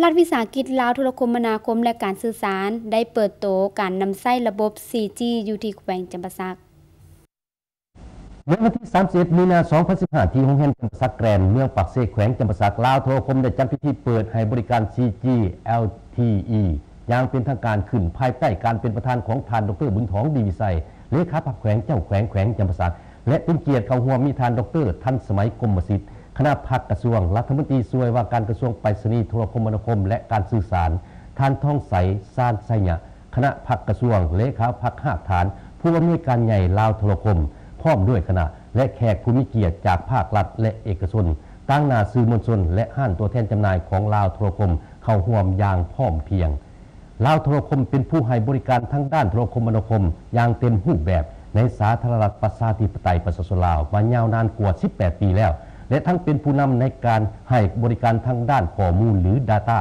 ລັດວິສາຫະກິດລາວໂທລະຄົມມະນາຄົມ ແລະ ການສື່ສານ ໄດ້ເປີດໂຕການນຳໃຊ້ລະບົບ ສີ່ຈີ ຢູ່ທີ່ແຂວງຈຳປາສັກ. ໃນວັນທີ ສາມສິບເອັດ ມີນາ ສອງພັນສິບຫ້າ ທີ່ໂຮງແຮມຈຳປາສັກແກຣນ ເມືອງປາກເຊ ແຂວງຈຳປາສັກ, ລາວໂທລະຄົມໄດ້ຈັດພິທີເປີດໃຫ້ບໍລິການ ສີ່ຈີ ແອລທີອີ ຢ່າງເປັນທາງການຂຶ້ນ ພາຍໃຕ້ການເປັນປະທານຂອງທ່ານ ດອກເຕີ ບຸນຖອງ ດີວິໄຊ ເລຂາພັກແຂວງ, ເຈົ້າແຂວງແຂວງຈຳປາສັກ ແລະ ເປັນກຽດເຂົ້າຮ່ວມມີທ່ານ ດອກເຕີ ທັນສະໄໝ ກົມມະສິດ ຄະນະພັກກະຊວງ, ລັດຖະມົນຕີຊ່ວຍວ່າການກະຊວງໄປສະນີໂທລະຄົມມະນາຄົມ ແລະ ການສື່ສານ, ທ່ານ ທອງໃສ ຊານໄຊຍະ ຄະນະພັກກະຊວງ, ເລຂາພັກຮາກຖານ, ຜູ້ອຳນວຍການໃຫຍ່ລາວໂທລະຄົມ ພ້ອມດ້ວຍຄະນະ ແລະ ແຂກຜູ້ມີກຽດຈາກພາກລັດ ແລະ ເອກະຊົນ, ຕາງໜ້າສື່ມວນຊົນ ແລະ ຮ້ານຕົວແທນຈຳໜ່າຍຂອງລາວໂທລະຄົມ ເຂົ້າຮ່ວມຢ່າງພ້ອມພຽງ. ລາວໂທລະຄົມເປັນຜູ້ໃຫ້ບໍລິການທາງດ້ານໂທລະຄົມມະນາຄົມຢ່າງເຕັມຮູບແບບໃນສາທາລະນະລັດປະຊາທິປະໄຕປະຊາຊົນລາວມາຍາວນານກວ່າ ສິບແປດ ປີແລ້ວ ແລະ ທັງເປັນຜູ້ນຳໃນການໃຫ້ບໍລິການທາງດ້ານຂໍ້ມູນ ຫຼື Data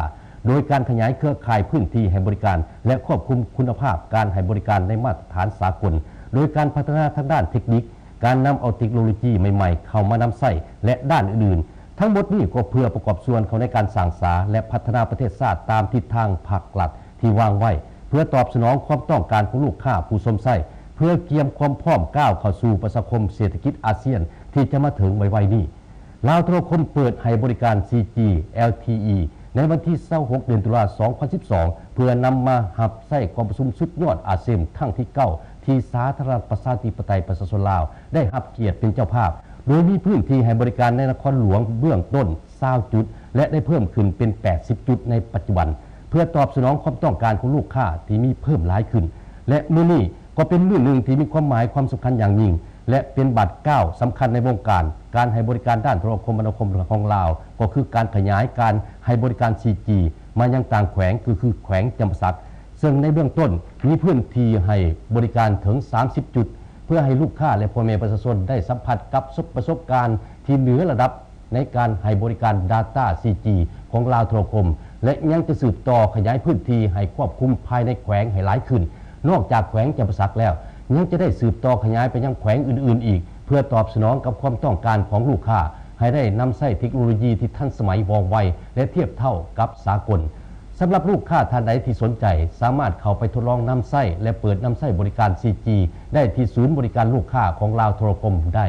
ໂດຍການຂະຫຍາຍເຄືອຂ່າຍພື້ນທີ່ໃຫ້ບໍລິການ ແລະ ຄວບຄຸມຄຸນນະພາບການໃຫ້ບໍລິການໃນມາດຕະຖານສາກົນ ໂດຍການພັດທະນາທາງດ້ານເທັກນິກ, ການນຳເອົາເຕັກໂນໂລຢີໃໝ່ໆເຂົ້າມານຳໃຊ້ ແລະ ດ້ານອື່ນໆ. ທັງໝົດນີ້ກໍເພື່ອປະກອບສ່ວນເຂົ້າໃນການສ້າງສາ ແລະ ພັດທະນາປະເທດຊາດຕາມທິດທາງພາກລັດທີ່ວາງໄວ້ ເພື່ອຕອບສະໜອງຄວາມຕ້ອງການຂອງລູກຄ້າຜູ້ຊົມໃຊ້ ເພື່ອກຽມຄວາມພ້ອມກ້າວເຂົ້າສູ່ປະຊາຄົມເສດຖະກິດອາຊຽນທີ່ຈະມາເຖິງໄວໆນີ້. ລາວໂທລະຄົມເປີດໃຫ້ບໍລິການ ສີ່ຈີ ແອລທີອີ ໃນວັນທີ ຊາວຫົກ ເດືອນຕຸລາ ສອງພັນສິບສອງ ເພື່ອນຳມາຮັບໃຊ້ກອງປະຊຸມສຸດຍອດອາຊຽນຄັ້ງທີ ເກົ້າ ທີ່ສາທາລະນະລັດປະຊາທິປະໄຕປະຊາຊົນລາວໄດ້ຮັບກຽດເປັນເຈົ້າພາບ ໂດຍມີພື້ນທີ່ໃຫ້ບໍລິການໃນນະຄອນຫຼວງເບື້ອງຕົ້ນ ຊາວ ຈຸດ ແລະ ໄດ້ເພີ່ມຂຶ້ນເປັນ ແປດສິບ ຈຸດໃນປັດຈຸບັນ ເພື່ອຕອບສະໜອງຄວາມຕ້ອງການຂອງລູກຄ້າທີ່ມີເພີ່ມຫຼາຍຂຶ້ນ ແລະ ມື້ນີ້ກໍເປັນມື້ໜຶ່ງທີ່ມີຄວາມໝາຍຄວາມສຳຄັນຢ່າງຍິ່ງ ແລະ ເປັນບາດກ້າວສຳຄັນໃນວົງການການໃຫ້ບໍລິການດ້ານໂທລະຄົມມະນາຄົມຂອງລາວ ກໍຄືການຂະຫຍາຍການໃຫ້ບໍລິການ ສີ່ຈີ ມາຍັງຕ່າງແຂວງ ກໍຄືແຂວງຈຳປາສັກ ເຊິ່ງໃນເບື້ອງຕົ້ນມີພື້ນທີ່ໃຫ້ບໍລິການເຖິງ ສາມສິບ ຈຸດ ເພື່ອໃຫ້ລູກຄ້າ ແລະ ພໍ່ແມ່ປະຊາຊົນໄດ້ສຳຜັດກັບປະສົບການທີ່ເໜືອລະດັບ ໃນການໃຫ້ບໍລິການ Data ສີ່ຈີ ຂອງລາວໂທລະຄົມ ແລະ ຍັງຈະສືບຕໍ່ຂະຫຍາຍພື້ນທີ່ໃຫ້ຄວບຄຸມພາຍໃນແຂວງໃຫ້ຫຼາຍຂຶ້ນ. ນອກຈາກແຂວງຈຳປາສັກແລ້ວ ຍັງຈະໄດ້ສືບຕໍ່ຂະຫຍາຍໄປຍັງແຂວງອື່ນໆອີກ ເພື່ອຕອບສະໜອງກັບຄວາມຕ້ອງການຂອງລູກຄ້າ ໃຫ້ໄດ້ນຳໃຊ້ເທັກໂນໂລຢີທີ່ທັນສະໄໝ ວ່ອງໄວ ແລະ ທຽບເທົ່າກັບສາກົນ. ສຳລັບລູກຄ້າທ່ານໃດທີ່ສົນໃຈ ສາມາດເຂົ້າໄປທົດລອງນຳໃຊ້ ແລະ ເປີດນຳໃຊ້ບໍລິການ ສີ່ຈີ ໄດ້ທີ່ສູນບໍລິການລູກຄ້າຂອງລາວໂທລະຄົມໄດ້.